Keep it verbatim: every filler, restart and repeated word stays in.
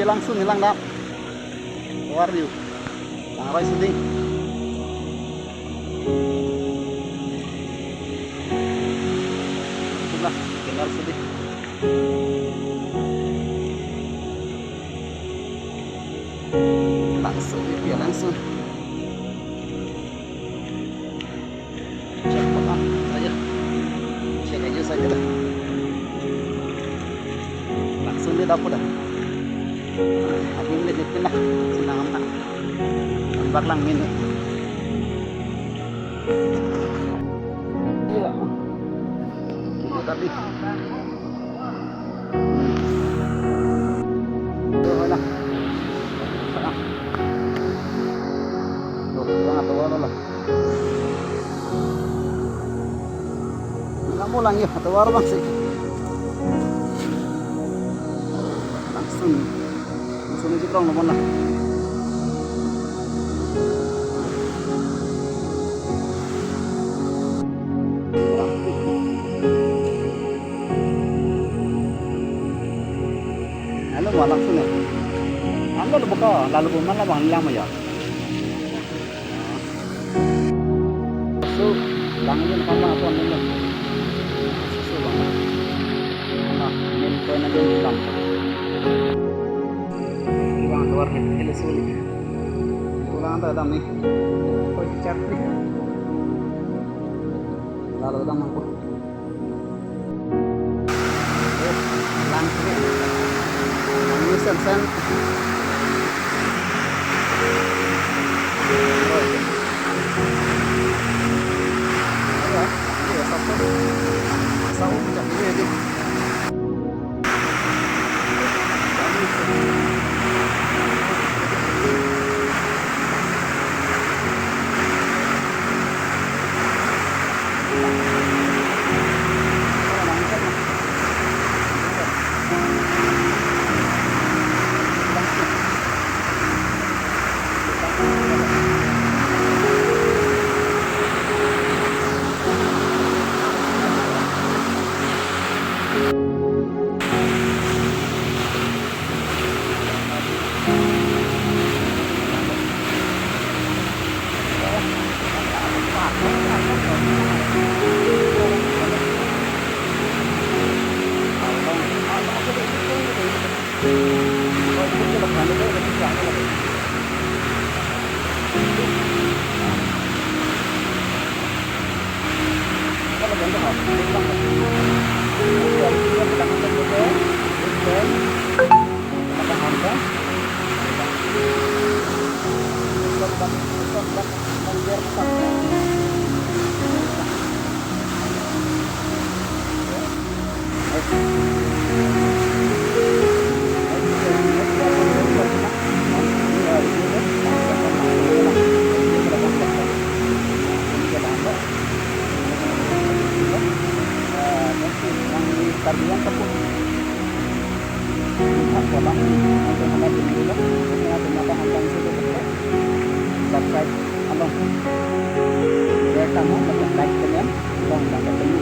Langsun, langdam. Tovar view. Langroi suding. Itulah, kenal suding. Langsun, ya, langsun. Cek apa? Aja. Cek aja saja dah. Langsun di dapur dah. Habis ini pindah. Senang amat. Tambak lang minum. Iya. Kita tadi. Tuh, mana? Sana. Tuh, kurang atau mana lah? Kamu lang yuk, atau warung sih. Langsun. Langsun aja kurang naman lah. Halo, malak sini. Anda lu buka, lalu bu mana bang lang ya? So, lang yun kama apa nila? So, bang. Nah, ini poin aja lang. Bang, keluar nih, ini sulit. Pulang ada adam nih. Oh, cicak nih. Lalu adam aku. Lang sini. Lang ni sen sen. Iya, iya, satu. Satu macam ini aja. Karbi Anglong kapun. Lihat kolam, untuk mana dulu lah, untuk mana hantang itu betul. Subscribe along. Share kamu, macam like kemen, along macam kemen.